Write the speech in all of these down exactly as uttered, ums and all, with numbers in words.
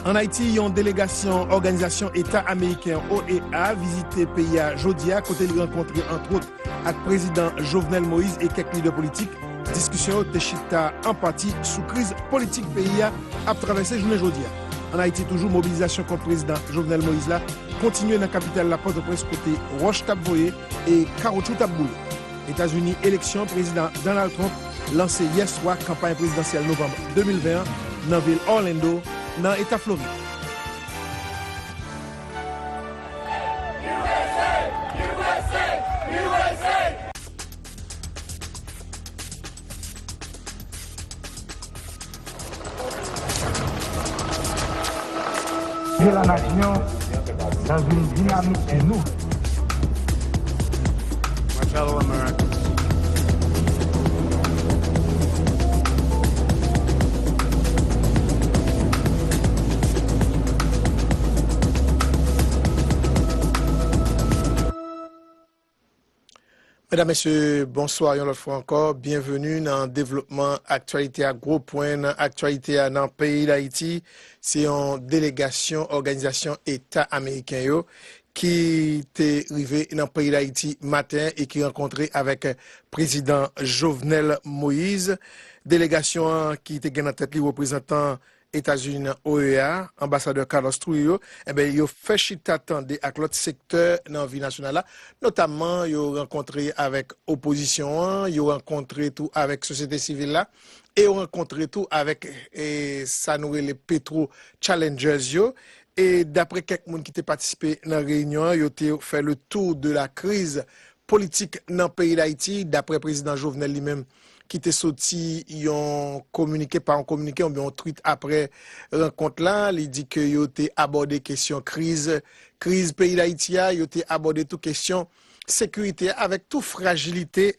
Ann Ayiti, yon delegasyon Òganizasyon Eta Ameriken, O E A, vizite peyi a jodi a, kote li rankontre, antwòt, ak Prezidan Jovenel Moïse e kèk lidè politik. Diskisyon yo te chita an pati sou kriz politik peyi a ap travèse jounen jodi a. Ann Ayiti toujou, mobilizasyon kont Prezidan Jovenel Moïse la kontinye nan kapital la, Pòtoprens, kote wòch t ap voye e kawotchou t ap boule. Etazini, eleksyon, Prezidan Donald Trump lanse yè swa kanpay prezidansyèl novanm de mil ven an nan vil Orlando, nan eta Florid. Vive la nation dans une dynamique nouvelle. My fellow Americans. Medam, mesye, bonswa yon lòt fwa ankò. Byenveni nan devlopman aktyalite a. Gwo pwen nan aktyalite a nan peyi Dayiti, se yon delegasyon Òganizasyon Eta Ameriken yo ki te rive nan peyi Dayiti maten e ki rankontre avèk Prezidan Jovenel Moïse. Delegasyon an ki te gen nan tèt li reprezantan Etazini nan O E A, anbasadè Carlos Trujillo, enben, yo fè chita tande ak lòt sektè nan vi nasyonal la, notamman yo rankontre avèk opozisyon an, yo rankontre tou avèk sosyete sivil la, e yo rankontre tou avèk, e, sa nou rele Petro Challengers yo. E daprè kèk moun ki te patisipe nan reyinyon an, yo te fè le tour de la crise politik nan peyi Dayiti, daprè Prezidan Jovenel li menm, ki te soti yon kominike, pa yon kominike, oubyen yon tweet aprè rankont la, li di ke yo te abòde kesyon kriz, kriz peyi Dayiti a, yo te abòde tou kesyon sekirite a, avèk tou frajilite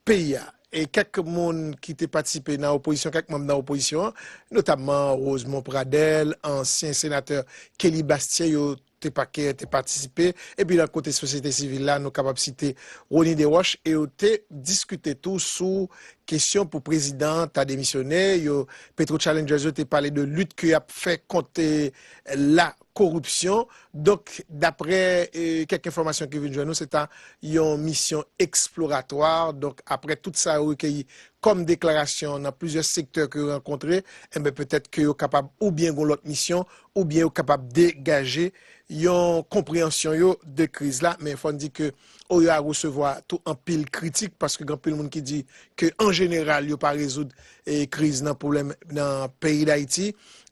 peyi a. E kèk moun ki te patisipe nan opozisyon, kèk manm nan opozisyon an, notamman Rosemond Pradel, ansyen senatè Kelly Bastien, yo te pa ke te patisipe. Epi nan kote sosyete sivil la, nou kapab site Rony Desroches, e yo te diskite tou sou kesyon pou prezidan an ta demisyone. Yo, Petro Challengers yo te pale de lit ke y ap fè kont, eh, la koripsyon. Donk, daprè, eh, kèk enfòmasyon ki vin jwenn nou, se ta yon misyon eksploratwa. Donk, aprè tout sa yo rekeyi kòm deklarasyon nan plizyè sektè ke yo rankontre, enben, petèt ke yo kapab oubyen gon lòt misyon, oubyen yo kapab degaje yon konpreyansyon yo de kriz la. Men fò n di ke O E A resevwa tou anpil kritik, paske gen anpil moun ki di ke an jeneral, yo pa rezoud, eh, kriz nan pwoblèm nan peyi Dayiti.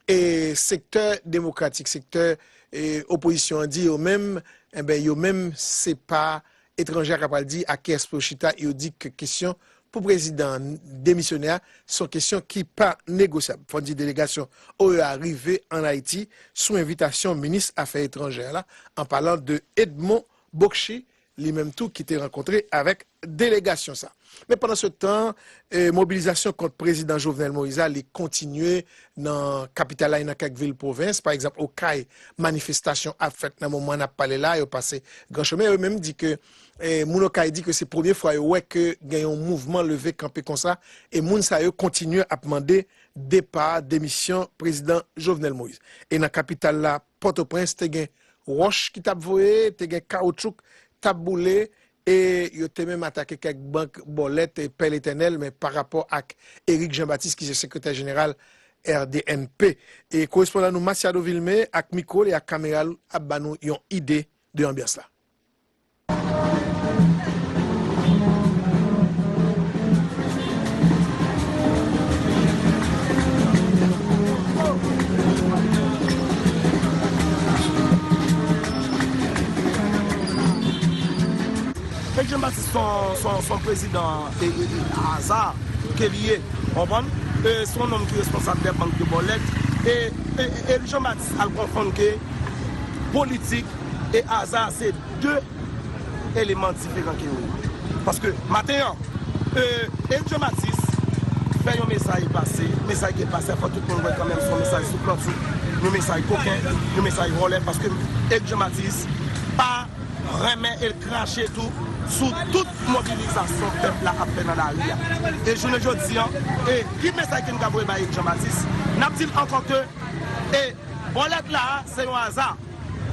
E sektè demokratik, sektè, eh, opozisyon an di yo menm, enben, yo menm, se pa etranje a k ap pral di ak kiyès pou yo chita, yo di ke kesyon pou prezidan demisyone a, se yon kesyon ki pa negosyab. Fò n di delegasyon O E A rive ann Ayiti sou envitasyon minis afè etranjè la, an palan de Edmond Bochri, li menm tou ki te rankontre avèk delegasyon sa. Men pandan se tan, eh, mobilizasyon kont prezidan Jovenel Moïse la, li kontinye nan kapital la e nan kèk vil pwovens. Pa egzanp, Okay, manifestasyon ap fèt nan moman n ap pale la, yo pase Gran Chemen. Yo menm di ke, eh, moun Okay di ke se premye fwa yo wè ke gen yon mouvman leve kanpe konsa, e moun sa yo kontinye ap mande depa, demisyon prezidan Jovenel Moïse. E nan kapital la, Pòtoprens, te gen wòch ki t ap voye, te gen kawoutchouk t ap boule, e yo te menm atake kèk bank bòlèt, e pè letènèl, men pa rapò ak Eric Jean Baptiste, ki se sekretè jeneral R D N P. E korespondan nou, Masiado Vilmé, ak mikwo l e ak kamera l, ap ba nou yon ide de anbyans la. Eric Jean Baptiste se yon, se yon, se yon prezidan, e, e, e, aza ke li ye, konprann? E, se yon nonm ki responsab de bank de bòlèt. E, e, e, Eric Jean Baptiste al konfonn ke politik e aza se de eleman diferan ke yo ye. Paske maten an, e, Eric Jean Baptiste fè yon mesaj pase, mesaj ki pase a, fò tout moun wè kanmenm se yon mesaj sou planti, yon mesaj koken, yon mesaj vòlè, paske Eric Jean Baptiste pa renmen e l krache tou sou tout mobilizasyon pèp la ap fè nan lari a. E jounen jodi an, e ki mesaj ke n ka voye bay Eric Jean Baptiste? N ap di l ankò ke, e, Bòlèt la, se yon aza,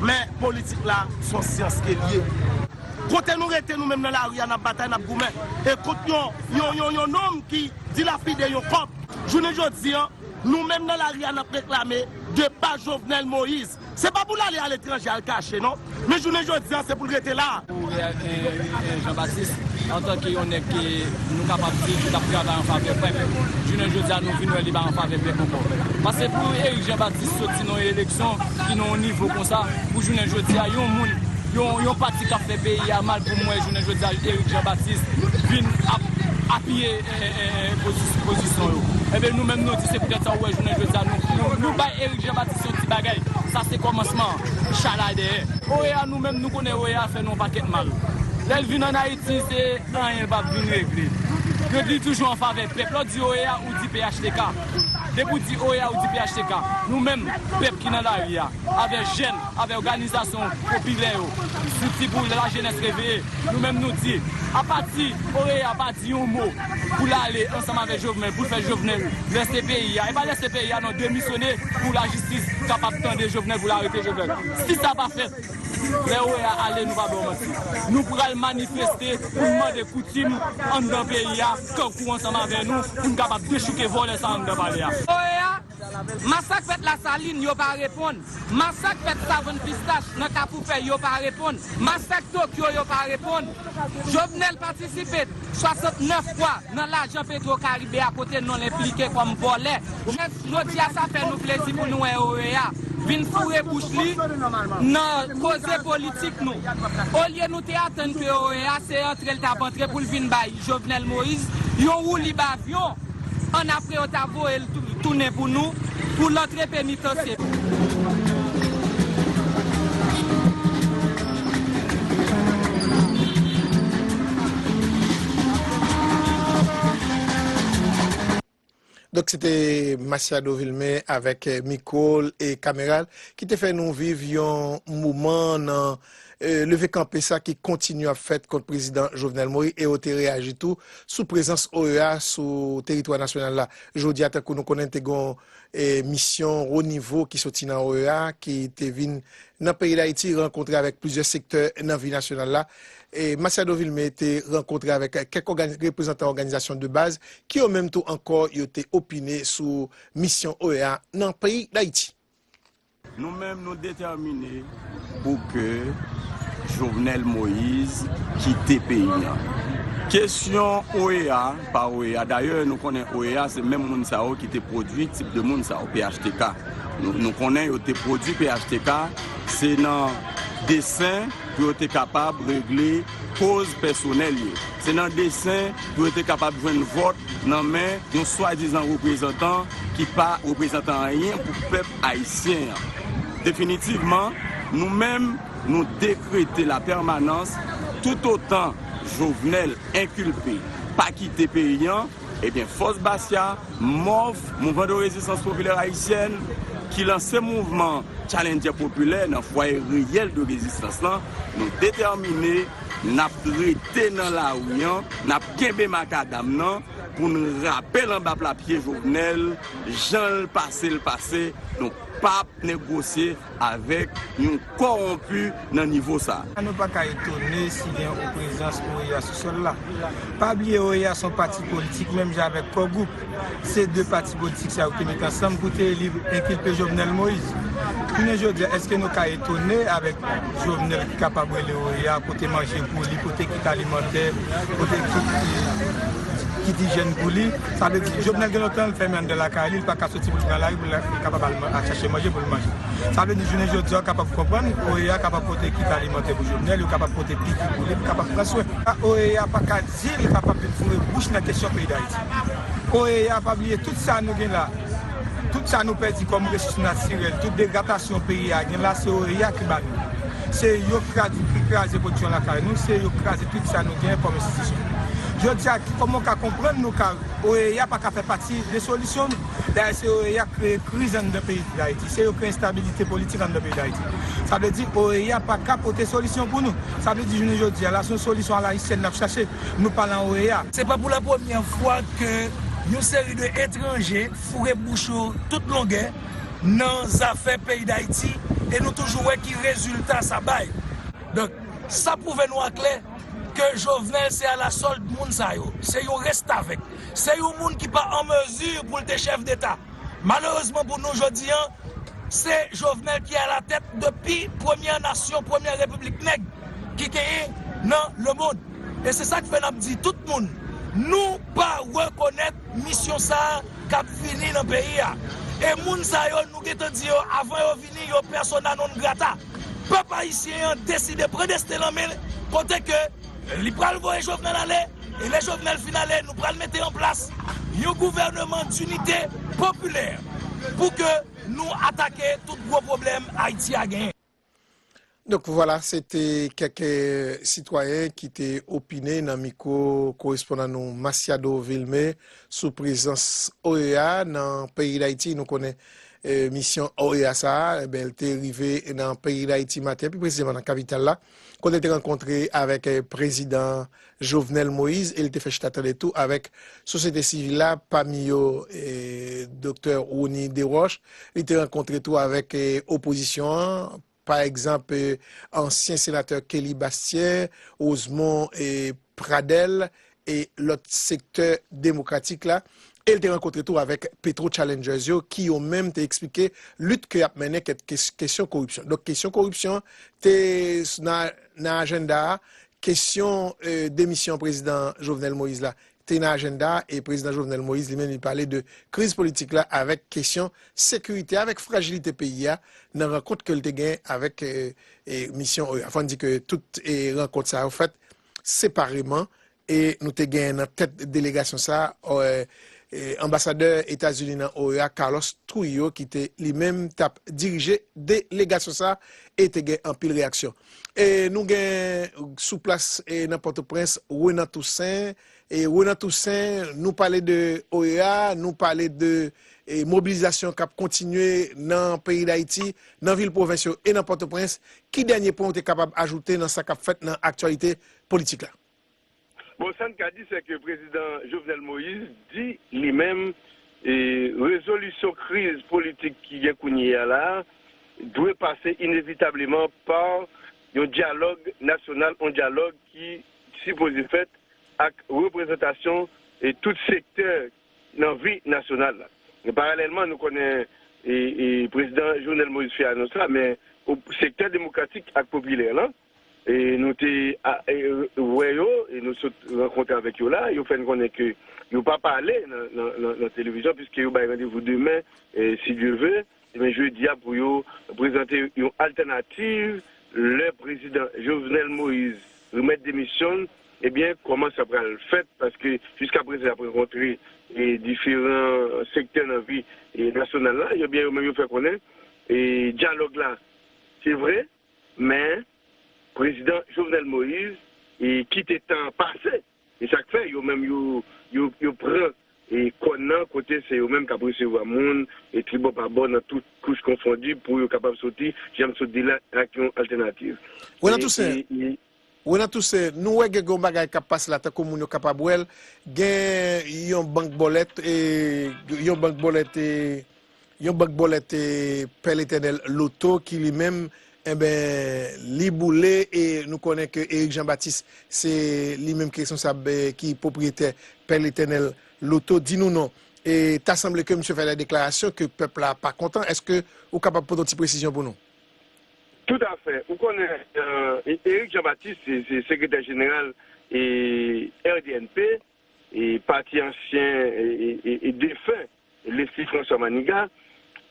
men politik la, se yon syans ke l ye. Kote nou rete, nou menm nan lari a, n ap batay, n ap goumen. E kont yon, yon, yon, yon nonm ki dilapide yon kòb. Jounen jodi a, nou menm nan lari a, n ap reklame depa Jovenel Moïse. Se pa pou l ale aletranje al kache, non. Men jounen jodi a, se pou l rete la. Pou Eric Jean Baptiste, antanke yon nèg ke nou kapab di ki t ap travay an favè pèp, jounen jodi a, nou vin wè li pa an favè pèp ankò. Paske pou Eric Jean Baptiste soti nan yon eleksyon ki nan yon nivo konsa, pou jounen jodi a, yon moun, yon, yon pati k ap fè peyi a mal, pou m wè jounen jodi a, Eric Jean Baptiste vin ap apiye, e, e, e, pozis-, pozisyon yo. Ebyen, nou menm, nou di se poutèt sa ou wè jounen jodi a, nou, nou, nou bay Eric Jean Baptiste yon ti bagay. Sa se kòmansman chalay dèyè. O E A, nou menm, nou konnen O E A fè nou yon pakèt mal. Lè l vin ann Ayiti, se anyen l p ap vin regle. Yo di toujou an favè pèp. Lè w di O E A, ou di P H T K. Depi w di O E A, ou di P H T K. Nou menm, pèp ki nan lari a, avè jèn, avè òganizasyon popilè yo, sou ti pou lajenès reveye, nou menm nou di, apati O E A pa di yon mo pou l ale ansanm avè Jovenel, pou l fè Jovenel lèse peyi a. E pa lèse peyi a non, demisyone pou lajistis kapab tande Jovenel, pou l arete Jovenel. Si sa pa fèt, lè O E A ale, nou pa ba w manti. Nou pral manifeste pou n mande koutim anndan peyi a, kankou ansanm avè nou, pou n kapab dechouke vòlè sa anndan palè a. O E A, masak fèt Lasalin, yo pa reponn. Masak fèt Savann Pistach nan Kafou Fèy, yo pa reponn. Masak Tokyo, yo pa reponn. Jovenel patisipe swasantnèf fwa nan lajan Petro Karibe a kote non l enplike kòm vòlè. Jodi a, sa fè nou plezi pou nou wè O E A vin foure bouch li nan koze politik nou. Olye nou te atann ke O E A se antre l t ap antre pou l vin bay Jovenel Moïse yon woulib avyon. Annapre, yo ta voye l tou-, tounen pou nou, pou l antre penitansye. Donk, se te Masiado Vilmé avèk, eh, mikwo l e kamera l ki te fè nou viv yon moman nan, eh, leve kanpe sa ki kontinye ap fèt kont prezidan Jovenel Moïse, e yo te reyaji tou sou prezans O E A sou teritwa nasyonal la. Jodi a, tankou nou konnen, te gen yon, eh, misyon wo nivo ki soti nan O E A ki te vin nan peyi Dayiti, rankontre avèk plizyè sektè nan vi nasyonal la. E Masiado Vilmé te rankontre avèk kèk ògani-, reprezantan òganizasyon de baz ki yo menm tou ankò yo te opine sou misyon O E A nan peyi Dayiti. Nou menm, nou detèmine pou ke Jovenel Moïse kite peyi a. Kesyon O E A, pa O E A, dayè, nou konnen O E A se menm moun sa yo ki te pwodui tip de moun sa yo, P H T K. Nou, nou konnen yo te pwodui P H T K, se nan desen pou yo te kapab regle koz pèsonèl yo. Se nan desen pou yo te kapab jwenn vòt nan men yon swadizan reprezantan ki pa reprezantan anyen pou pèp ayisyen an. Definitivman, nou menm, nou dekrete lapèmanans toutotan Jovenel enkilpe pa kite peyi an. Ebyen, fòs Basya, MOF, Mouvman de Rezistans Popilè Ayisyèn, ki lanse mouvman Challenger Popilè nan fwaye reyèl de rezistans lan, nou detèmine n ap rete nan lari an, n ap kenbe makadam nan pou n rape l anba pla pye Jovenel, jan l pase l pase, nou p ap negosye avèk yon kòwonpi nan nivo sa. Nou pa ka etone si gen yon prezans O E A sou sòl la. Pa bliye O E A se yon pati politik menm jan avèk Core Group. Se de pati politik sa yo ki mete ansanm pou te enkilpe Jovenel Moïse. Jounen jodi a, èske nou ka etone avèk Jovenel ki kapab rele O E A, pote manje pou li, pote kit alimantè, pote kit, kit ijyèn pou li? Sa vle di, Jovenel gen lontan l fèmen anndan lakay li, li pa ka soti pou l vin nan lari pou l kapab al man-, al chache manje pou l manje. Sa vle di, jounen jodi a, w kapab konprann, O E A kapab pote kit alimantè pou Jovenel, yo kapab pote piki pou li, pou kapab pran swen. O E A pa ka di l kapab vin foure bouch nan kesyon peyi Dayiti. O E A, pa bliye, tout sa nou gen la, tout sa nou pèdi kòm resous natirèl, tout degradasyon peyi a gen la, se O E A ki ba nou. Se yo kraze, ki kraze pwodiksyon lakay nou, se yo kraze tout sa nou gen kòm enstitisyon. Jodi a, kòman w ka konprann nou ka, O E A pa ka fè pati de solisyon nou? Dayè, se O E A kreye kriz anndan peyi Dayiti. Se yo kreye enstabilite politik anndan peyi Dayiti. Sa vle di O E A pa ka pote solisyon pou nou. Sa vle di jounen jodi a la, se yon solisyon alayisyèn n ap chache. Nou pa nan O E A. Se pa pou la premyè fwa ke yon seri de etranje foure bouch yo tout longè nan zafè peyi Dayiti, e nou toujou wè ki rezilta sa bay. Donk, sa pwouve nou aklè ke Jovenel se alasòld moun sa yo, se yon restavèk, se yon moun ki pa an mezi pou l te chèf deta. Malerezman pou nou jodi a, se Jovenel ki alatèt depi premyè nasyon, premyè repiblik nèg ki genyen nan lemonn. E se sa k fè n ap di tout moun, nou pa rekonèt misyon sa a k ap vini nan peyi a. E moun sa yo, nou gentan di yo, avan yo vini, yo persona non grata. Pèp ayisyen an deside pran desten l an men l, kote ke li pral voye Jovenel ale, e lè Jovenel fin ale, nou pral mete an plas yon gouvèneman dinite popilè pou ke nou atake tout gwo pwoblèm Ayiti a genyen. Donk, vwala, se te kèk, eh, sitwayen ki te opine nan mikwo korespondan nou Masiado Vilmé sou prezans O E A nan peyi Dayiti. Nou konnen, eh, misyon O E A sa a, eh ben, l te rive nan peyi Dayiti maten, pi presizeman nan kapital la, kote l te rankontre avèk, eh, prezidan Jovenel Moïse, e l te fè chita tande tou avèk sosyete sivil la, pami yo, eh, Doktè Rony Desroches. Li te rankontre tou avèk, eh, opozisyon an, pa egzanp, eh, ansyen senatè Kelly Bastien, Rosemond, eh, Pradel, e lòt sektè demokratik la. E l te rankontre tou avèk Petro Challengers yo, ki yo menm te eksplike lit ke y ap mennen kèk kes-, kesyon koripsyon. Donk, kesyon koripsyon te s-, nan, nan ajanda a, kesyon, eh, demisyon prezidan Jovenel Moïse la te nan ajanda a, e prezidan Jovenel Moïse li menm li pale de kriz politik la avèk kesyon sekirite, avèk frajilite peyi a, nan rankont ke l te gen avèk, eh, eh, misyon O E A. Fò n di ke tout, eh, rankont sa yo fèt separeman, e nou te genyen nan tèt delegasyon sa a, eh, eh, anbasadè Etazini nan O E A, Carlos Trujillo, ki te li menm t ap dirije delegasyon sa a, e te gen anpil reyaksyon. E nou gen sou plas, e nan Pòtoprens, Renan Toussaint. E Renan Toussaint, nou pale de O E A, nou pale de, e mobilizasyon k ap kontinye nan peyi Dayiti, nan vil pwovens yo e nan Pòtoprens. Ki dènye pwen ou te kapab ajoute nan sa k ap fèt nan aktyalite politik la? Bon, sa n ka di, se ke prezidan Jovenel Moïse di li menm, e rezolisyon kriz politik ki gen kounye a la a dwe pase inevitableman pa yon dyalòg nasyonal, yon dyalòg ki sipoze fèt ak reprezantasyon, e tout sektè nan vi nasyonal la. Men paralèlman, nou konnen, e, e prezidan Jovenel Moïse fè anons la, men o, sektè demokratik ak popilè lan, e nou te a, e, wè yo, e nou sot rankontre avèk yo la, yo fè n konnen ke yo pa pale nan, nan, nan, nan televizyon, piske yo bay randevou demen, e, si Dye ve, demen jedi a, pou yo prezante yon altènativ lè prezidan Jovenel Moïse remèt demisyon l, ebyen, kòman sa pral fèt, paske jiskaprezan y ap rankontre, e, diferan sektè nan vi, e, nasyonal la, ebyen, yo menm yo fè konnen, e, dyalòg la, se vre, men prezidan Jovenel Moïse, e, kite tan an pase. E sa k fè yo menm yo, yo, yo pran, e, kòn nan, kote se yo menm k ap resevwa moun, e, tribò pa bò nan tout kouch konfondi pou yo kapab soti, jan m sot di la, ak yon altènativ. Renan Toussaint, e, e, Renan Toussaint, nou wè gen yon bagay k ap pase la, tankou moun yo kapab wè l, gen yon bank bòlèt, e, yon bank bòlèt, e, yon bank bòlèt, e, Pè Letènèl Loto ki li menm, enben, li boule, e nou konnen ke Eric Jean Baptiste, se li menm ki responsab, e, ki pwopriyetè Pè Letènèl Loto. Di nou non. E ta sanble ke misye fè de deklarasyon ke pèp la pa kontan. Èske ou kapab pote yon ti presizyon pou nou? Toutafè. Ou konnen, e, Eric Jean Baptiste, se, se sekretè jeneral, e, R D N P, e pati ansyen e, e, e, e defen Leslie François Manigat,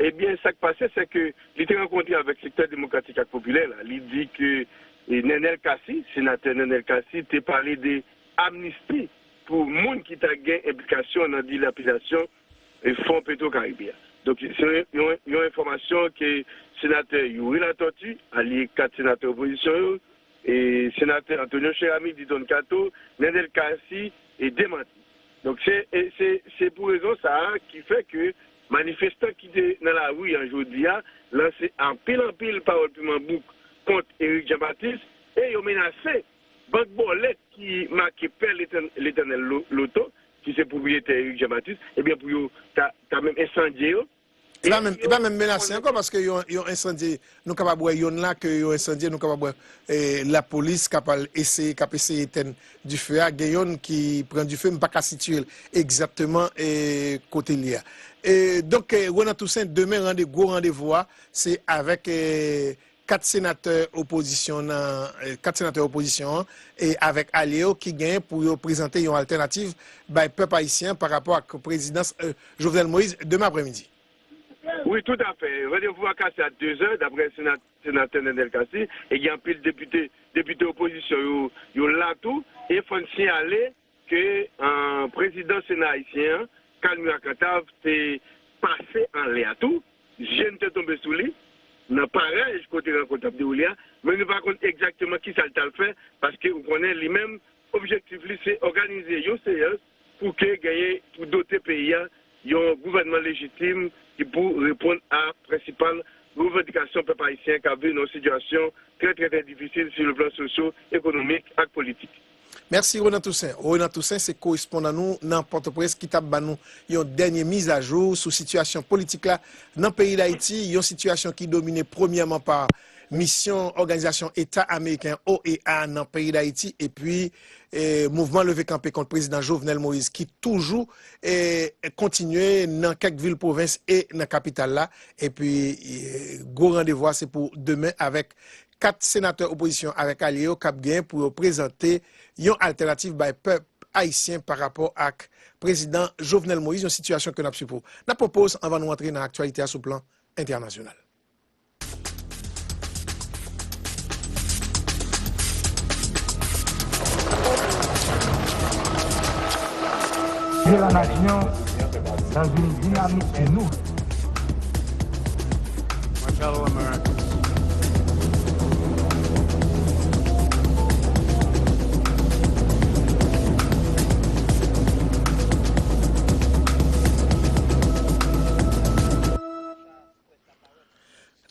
ebyen, sa k pase, se ke li te rankontre avèk sektè demokratik ak popilè la. Li di ke, e, Nenel Cassy, senatè Nenel Cassy, te pale de amnisti pou moun ki ta gen enplikasyon nan dilapidasyon, e, fon Petro Caribe a. Donk, se yon, yon enfòmasyon ke senatè Youri Latortue, alye kat senatè opozisyon yo, e senatè Antonio Cheramy, Diton Kato, Nenel Cassy, e demanti. Donk, se, e se, se pou rezon sa a ki fè ke manifestan ki te nan lari an jodi a lanse anpil, anpil pawòl piman bouk kont Eric Jean Baptiste, e yo menase bank bòlèt ki make Pè Letèn-, Letènèl Lo-, Loto, ki se pwopriyetè Eric Jean Baptiste, ebyen, pou yo ta, ta menm ensandye yo. E pa menm, e pa menm menase ankò, paske yo, yo ensandye, nou kapab wè yonn la ke yo ensandye, nou kapab wè, eh, lapolis k ap al eseye, k ap eseye etèn dife a, gen yonn ki pran dife, m pa ka sitiye l egzakteman, eh, kote l ye a. E donk, eh, Renan Toussaint, demen, rande, gwo randevou a, se avèk, eh, kat senatè opozisyon nan, eh, kat senatè opozisyon an, e avèk alye yo ki genyen pou yo prezante yon altènativ bay pèp ayisyen an pa rapò ak prezidans, eh, Jovenel Moïse demen aprèmidi. Wi, toutafè. Randevou a kase a dezè, daprè sena-, senatè Nènèl Cassy, e gen anpil depite, depite opozisyon yo, yo la tou, e fò n siyale ke, eh, prezidan Sena ayisyen an, Carl Murat Cantave, te pase anlè a tou. Je n te tonbe sou li nan paraj kote rankont t ap dewoule a, men nou pa konn egzakteman kisa l t al fè, paske ou konnen li menm, objektif li se òganize yon seyans pou ke genyen, pou dote peyi a yon gouvènman lejitim ki pou reponn a prensipal revandikasyon pèp ayisyen k ap viv nan yon sitiyasyon trè, trè, trè difisil sou le plan sosyo, ekonomik ak politik. Mèsi, Renan Toussaint. Renan Toussaint se korespondan nou nan Pòtoprens ki t ap ban nou yon dènye mizajou sou sitiyasyon politik la nan peyi Dayiti, yon sitiyasyon ki domine premyèman pa misyon Òganizasyon Eta Ameriken, O E A, nan peyi Dayiti, epi, eh, mouvman leve kanpe kont prezidan Jovenel Moïse ki toujou, eh, kontinye nan kèk vil pwovens e nan kapital la, epi, eh, gwo randevou a se pou demen avèk kat senatè opozisyon avèk alye yo k ap gen pou yo prezante yon altènativ bay pèp ayisyen pa rapò ak prezidan Jovenel Moïse, yon sitiyasyon ke n ap swiv pou. N ap pran poz anvan nou antre nan aktyalite a sou plan entènasyonal. Vive la nation dans une dynamique nouvelle. My fellow Americans.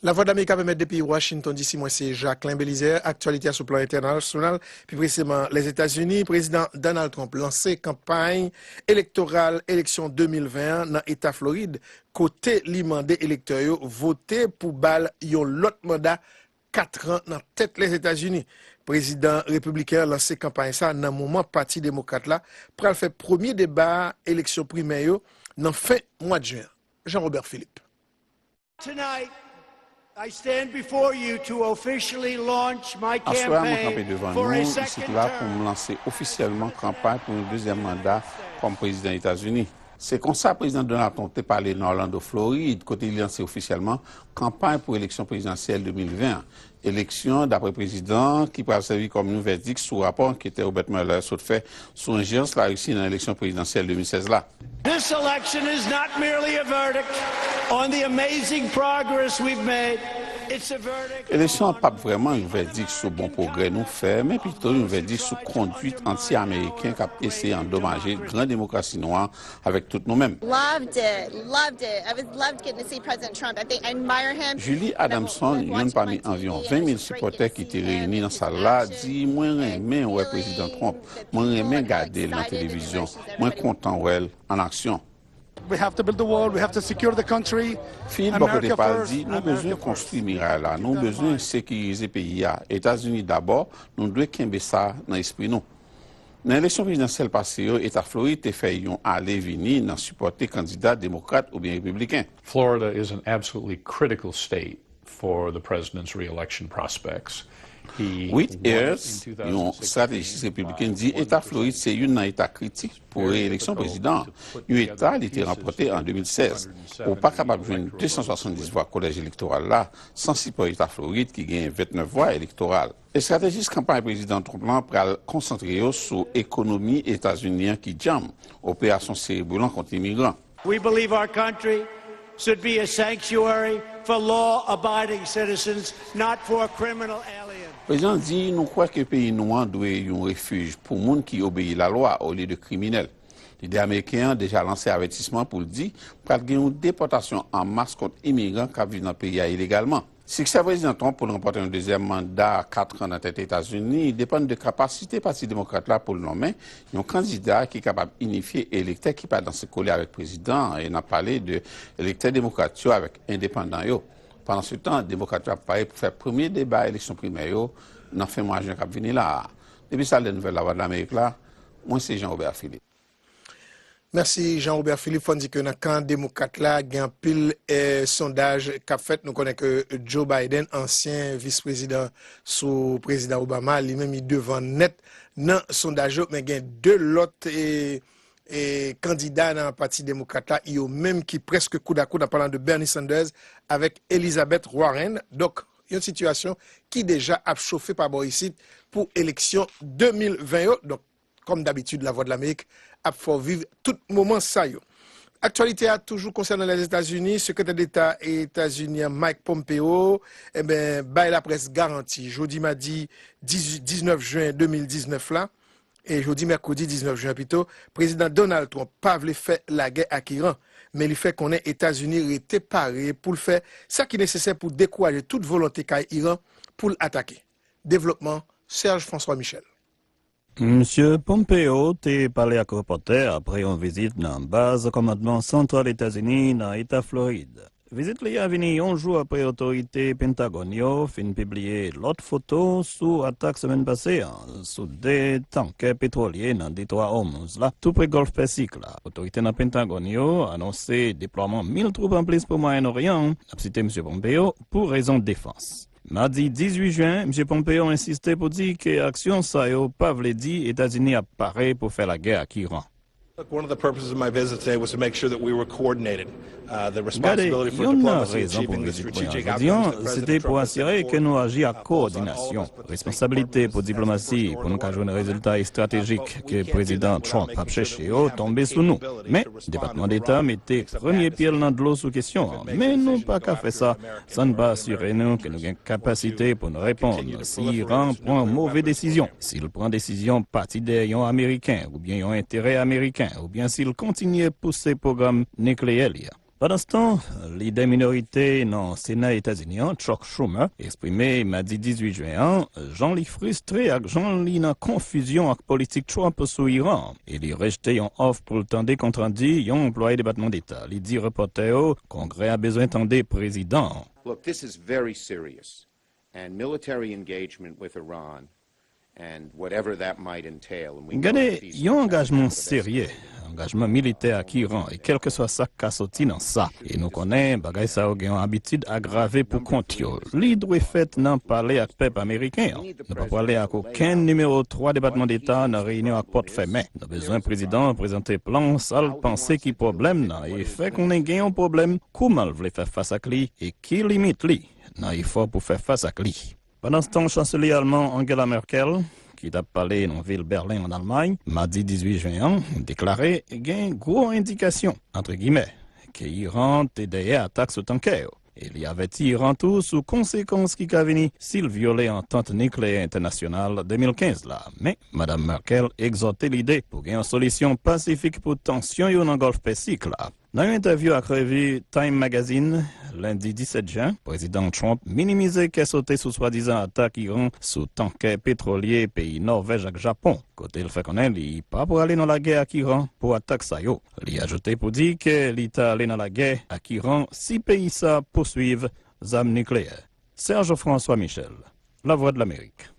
Lavwadlamerik ap emèt depi Washington D C, mwen se Jacquelin Belizaire. Aktyalite a sou plan entènasyonal, pi presizeman Lèzetazini, prezidan Donald Trump lanse kanpay elektoral eleksyon de mil ven an nan eta Florid, kote li mande elektè yo vote pou ba l yon lòt manda kat an nan tèt Lèzetazini. Prezidan repibliken an lanse kanpay sa nan moman Pati Demokrat la pral fè premye deba eleksyon primè yo nan fen mwa jen an. Jean Robert Philippe. Tonight, I stand before you to officially launch my campaign for a second term. Aswè a, mwen kanpe devan nou isit la pou m lanse ofisyèlman kanpay pou yon dezyèm manda kòm prezidan Etazini. Se konsa prezidan Donald Trump te pale nan Orlando, Florid, kote li lanse ofisyèlman kanpay pou eleksyon prezidansyèl de mil ven an. Eleksyon, daprè prezidan an, ki pral sèvi kòm yon vèdik sou rapò anketè Robert Mueller sot fè sou enjerans Larisi nan eleksyon prezidansyèl de mil sèz la. This election is not merely a verdict on the amazing progress we've made. It's a verdict on... Eleksyon an p ap vrèman yon vèdik sou bon pwogrè nou fè, men pito yon vèdik sou kondwit anti-ameriken k ap eseye andomaje gran demokrasi nou an avèk tout nou menm. Loved it, loved it. I was loved getting to see President Trump. I think I admire him. Julie Adamson, youn pami anviwon ven mil sipòtè ki te reyini nan sal la, di, "Mwen renmen wè Prezidan Trump. Mwen renmen gade l nan televizyon. Mwen kontan wè l an aksyon." We have to build the wall, we have to secure the country. Phil, bò kote pa l, di, "Nou bezwen konstwi miray la, nou bezwen sekirize peyi a. Etazini dabò, nou dwe kenbe sa nan espri nou." Nan eleksyon prezidansyèl pase yo, Eta Florid te fè yon ale vini nan sipòte kandida demokrat oubyen repibliken. Florida is an absolutely critical state for the president's re-election prospects. Whit Ayers, yon estratejis repibliken, di Eta Florid se youn nan eta kritik pou re-eleksyon prezidan an, yon eta li te ranpòte an de mil sèz. Ou pa kapab jwenn de san swasanndis vwa kolèj elektoral la san sipò Eta Florid ki genyen vennèf vwa elektoral. Estratejis kanpay prezidan Trump lan pral konsantre yo sou ekonomi Etazini an ki djanm, operasyon sereboulan kont imigran. We believe our country should be a sanctuary for law-abiding citizens, not for criminal aliens. Prezidan di, "Nou kwè ke peyi nou an dwe yon refij pou moun ki obeyi lalwa olye de kriminèl." Lidè ameriken an deja lanse avètisman pou l di pral gen yon depòtasyon an mas kont imigran k ap viv nan peyi a ilegalman. Siksè Prezidan Trump pou l ranpòte yon dezyèm manda kat an nan tèt Etazini depann de kapasite Pati Demokrat la pou l nonmen yon kandida ki kapab inifye elektè ki pa danse kole avèk prezidan an, e n ap pale de elektè demokrat yo avèk endepandan yo. Pandansetan, Demokrat yo ap pare pou fè premye deba eleksyon primè yo nan fen mwa jen k ap vini la a. Depi sal de nouvèl Lavwadlamerik la, mwen se Jean Robert Philippe. Mèsi Jean Robert Philippe. Fò n di ke nan kan demokrat la, gen anpil eh, sondaj k ap fèt. Nou konnen ke Joe Biden, ansyen vis prezidan sou prezidan Obama, li menm li devan nèt nan sondaj yo, men gen de lòt eh, eh, kandida nan pati demokrat la, yo menm ki prèske koud a koud, an palan de Bernie Sanders avèk Elizabeth Warren. Donk, yon sitiyasyon ki deja ap chofe pa bò isit pou eleksyon de mil ven yo. Donk, kòm dabitid, Lavwadlamerik ap fè w viv tout moman sa yo. Aktyalite a toujou konsènan Lèzetazini, Sekretè Deta Etazini an Mike Pompeo enben bay laprès garanti jodi madi diznèf jen de mil diznèf la, e jodi mèkredi diznèf jen pito, Prezidan Donald Trump pa vle fè lagè ak Iran, men li fè konnen Etazini rete pare pou l fè sa ki nesesè pou dekouraje tout volonte kay Iran pou l atake. Devlopman, Serge François Michel. Msye Pompeo te pale ak repòtè apre yon vizit nan baz kòmandman santral Etazini nan eta Florid. Vizit li a vini yon jou apre otorite Pentagòn yo fin pibliye lòt foto sou atak semèn pase a sou de tankè petwolye nan Detwa Hormuz la, tou pre Gòlf Pèsik la. Otorite nan Pentagòn yo anonse deplwaman mil twoup anplis pou Mwayen Oryan an, n ap site Msye Pompeo, pou rezon defans. Madi dizuit jen, Msye Pompeo ensiste pou di ke aksyon sa yo pa vle di Etazini ap pare pou fè lagè ak Iran. Look, one of the purposes of my visit today was to make sure that we were coordinated. Uh, the Gade, responsibility for youn nan diplomacy, rezon pou achieving the vizit mwen an strategic jodi outcomes an, that se te President pou Trump has asire set ke nou forth, aji ak uh, falls on all of kowòdinasyon. Us, particularly Responsablite pou diplomasi, pou nou ka jwenn rezilta estratejik ke Prezidan Trump ap chèche yo, tonbe sou nou. Men, Depatman Deta mete premye pye l nan dlo sou kesyon an, men nou pa ka fè sa san n pa asire nou ke nou gen kapasite pou n reponn si Iran pran move desizyon. Si l pran desizyon pati dèyè yon Ameriken oubyen yon enterè Ameriken, oubyen si l kontinye pouse pwogram nikleyè li a. Pandanstan, lidè minorite nan Sena Etazini an, Chuck Schumer, eksprime madi dizuit jen an jan li fristre ak jan li nan konfizyon ak politik Trump sou Iran, e li rejte yon òf pou l tande kontrandi yon anplwaye Depatman Deta. Li di repòtè yo Kongrè a bezwen tande prezidan an. Look, this is very serious, and military engagement with Iran and whatever that might entail, and we know that Gade, peace yon will angajman have the best serye, angajman militè ak Iran, e kèlkeswa sa k ka soti nan sa. E nou konnen bagay sa yo gen yon abitid agrave pou kont yo. Li dwe fèt nan pale ak pèp ameriken an. Nou pa prale ak okenn nimewo twa Depatman Deta nan reyinyon ak pòt fèmen. Nou bezwen prezidan an prezante plan sa l panse ki pwoblèm nan e fè konnen gen yon pwoblèm, kouman l vle fè fas ak li e ki limit li nan efò pou fè fas ak li. Pandanstan, Chanselye alman Angela Merkel, ki t ap pale nan vil Bèlen an Almay, madi dizuit jen an, deklare gen gwo endikasyon, antre gimè, ke Iran te dèyè atak sou tankè yo. E li avèti Iran tou sou konsekans ki ka vini si l vyole antant nikleyè entènasyonal de mil kenz la. Men, Madanm Merkel egzòte lide pou gen yon solisyon pasifik pou tansyon yo nan Gòlf Pèsik la. Nan yon entèvyou ak revi Time Magazine, lendi disèt jen, Prezidan Trump minimize kè sote sou swadizan atak Iran sou tankè petwolye peyi Nòvèj ak Japon, kote l fè konnen li pa prale nan lagè ak Iran pou atak sa yo. Li ajoute pou di ke li ta ale nan lagè ak Iran si peyi sa pouswiv zam nikleyè. Serge François Michel, Lavwadlamerik.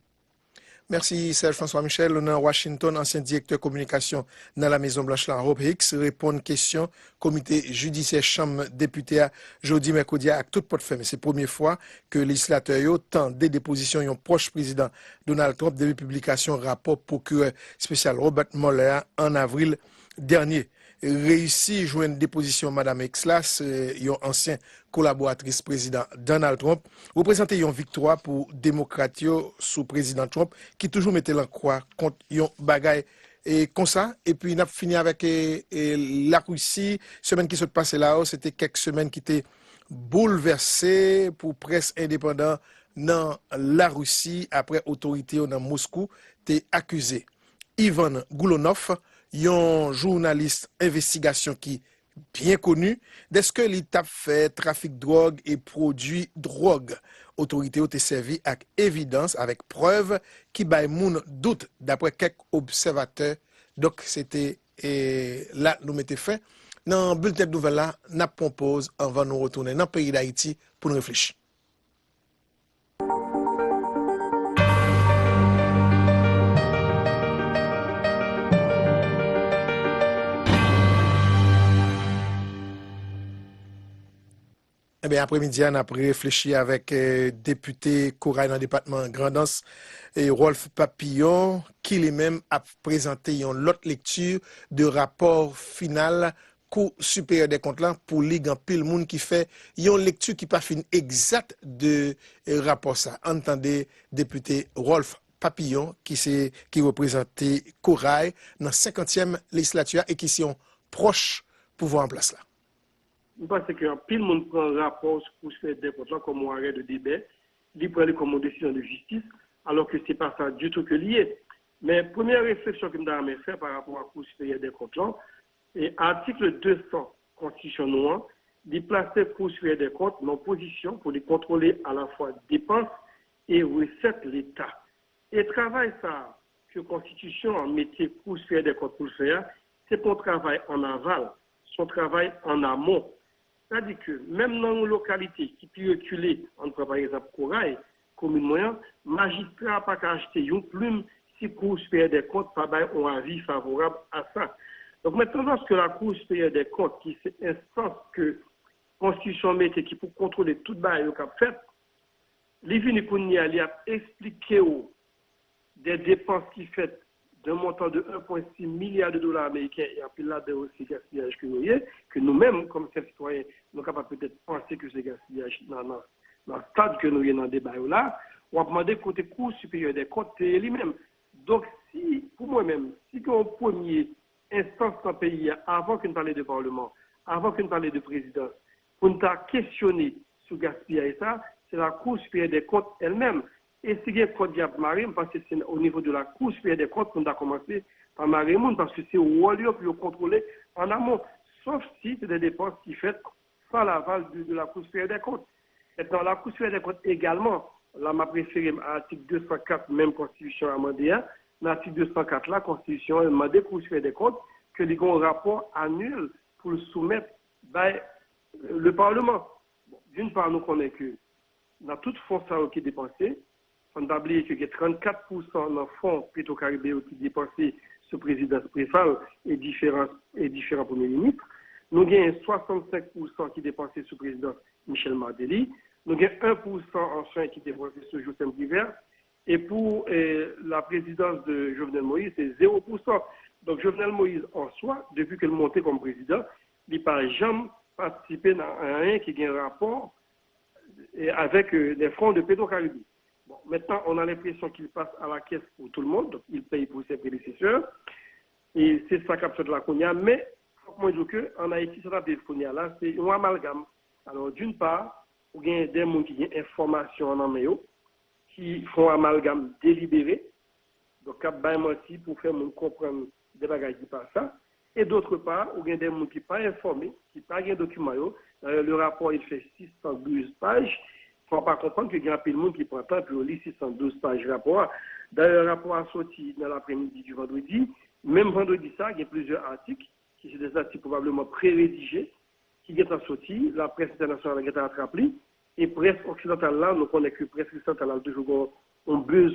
Mèsi Serge François Michel. Nan Washington, ansyen direktè kominikasyon nan La Mezon Blanch la, Hope Hicks, reponn kesyon komite jidisyè chanm depite a jodi mèkredi a ak tout pòt fèmen. Se premye fwa ke lejislatè yo tande depozisyon yon pwòch prezidan Donald Trump depi piblikasyon rapò pwokirè espesyal Robert Mueller a an avril dènye. Reyisi jwenn depozisyon Madanm Hicks la, se yon ansyen kolaboratris Prezidan Donald Trump, reprezante yon viktwa pou Demokrat yo sou Prezidan Trump, ki toujou mete lankwa kont yon bagay e konsa. Epi n ap fini avèk e, e, Larisi. Semèn ki sot pase la, se te kèk semèn ki te boulvèse pou près endepandan nan Larisi, apre otorite yo nan Moskou te akize Ivan Goulonov, yon jounalis envestigasyon ki byen koni dèske li t ap fè trafik dwòg e pwodui dwòg. Otorite yo te sèvi ak evidans, avèk prèv ki bay moun dout, daprè kèk obsèvatè. Donk, se te, e, la nou mete fen nan bilten nouvèl la. N ap pran poz anvan nou retounen nan peyi Dayiti pou n reflechi. Ebyen, apremidi a, n ap reflechi avèk, eh, depite Koray nan depatman Grandans, eh, Rolph Papillon, ki li menm ap prezante yon lòt lekti de rapò final Kou Siperyè dè Kont la, pou li, gen anpil moun ki fè yon lekti ki pa fin egzat de, eh, rapò sa. Ann tande depite Rolph Papillon, ki se, ki reprezante Koray nan senkantyèm lejislati a e ki se yon pwòch pouvwa an plas la. M panse ke anpil moun pran rapò sou Kou Siperyè dè Kont lan kòm yon arè de debè, li pran li kòm yon desizyon de jistis, alò ke se pa sa ditou ke li ye. Men premyè refleksyon ke m ta renmen fè pa rapò a Kou Siperyè dè Kont lan, e atik de san konstitisyon nou an, li plase Kou Siperyè dè Kont nan pozisyon pou li kontwole alafwa depans e resèt Leta. E travay sa a ke konstitisyon an mete Kou Siperyè dè Kont pou l fè a, se pa yon travay an aval, se yon travay an amon. Sa di ke menm nan yon lokalite ki pi rekile, ann pran pa egzanp Koray, komin mwen an, majistra a pa ka achte yon plim si Kou Siperyè dè Kont pa bay yon avi favorab a sa. Donk, mentnan, lòske Lakou Siperyè dè Kont, ki se enstans ke konstitisyon an mete ki pou kontwole tout bagay yo k ap fèt, li vini kounye a, li ap eksplike w de depans ki fèt d'un montant de un point six milliard de dollars américains, e anpil ladan yo se gaspiyaj ke yo ye, ke nou menm, kòm senp sitwayen, nou kapab petèt panse ke se gaspiyaj nan, nan, nan stad ke nou ye nan deba yo la, w ap mande kote Kou Siperyè dè Kont te ye li menm. Donk, si, pou mwen menm, si gen yon premye enstans nan peyi a, avan ke n pale de palman, avan ke n pale de prezidans, pou n ta kesyone sou gaspiyaj sa, se Lakou Siperyè dè Kont èl menm. E si gen kòd y ap mare, m panse se o nivo de Lakou Siperyè dè Kont pou n ta kòmanse pa mare moun, paske se wòl yo pou yo kontwole an amon, sof si se de depans ki fèt san laval de, de Lakou Siperyè dè Kont. Mentnan, Lakou Siperyè dè Kont egalman, la m ap refere m a atik de san kat menm konstitisyon amande a, nan atik de san kat la, konstitisyon an mande Kou Siperyè dè Kont ke li gen yon rapò anyèl pou l soumèt bay le Parlement. Bon, d'une part, nou konnen ke nan tout fon sa yo ki depanse, fò n pa bliye ke gen trannkat pousan nan fon Petro Caribe yo ki depanse sou prezidans Préphal e diferan, e diferan premye minis. Nou gen swasannsenk pousan ki depanse sou prezidans Michel Martelly. Nou gen en pousan anfen ki depanse sou Jocelerme Privert. E pou, eh, la prezidans de Jovenel Moïse, se zewo pousan. Donk, Jovenel Moïse, an swa, depi ke l monte kòm prezidan, li pa janm patisipe nan anyen ki gen rapò, eh, avèk, eh, les fonds de Petro-Caribe. Bon, maintenant, on a l'impression qu'il passe à la caisse pour tout le monde, donc il paye pour ses prédécesseurs. E se sa k ap fèt la kounye a. Men, fòk mwen di w ke ann Ayiti, sa n ap viv kounye a la, se yon amalgam. Alò, d'une part, ou gen de moun ki gen enfòmasyon an nan men yo, ki fè yon amalgam delibere, donk k ap bay manti pou fè moun konprann de bagay ki pa sa. E d'autre part, ou gen de moun ki pa enfòme, ki pa gen dokiman yo. Dayè, le rapò, il fait six cent douze pages. Fò w pa konprann ke gen anpil moun ki pran tan pou yo li six cent douze paj rapò a. Dayè, rapò a soti nan lapremidi di vandredi. Menm vandredi sa, gen plizyè atik ki se de atik pwobableman pre-redije, ki gentan soti, laprès entènasyonal la gentan atrap li, e près oksidantal la, nou konnen ke près oksidantal la toujou gen yon bezwen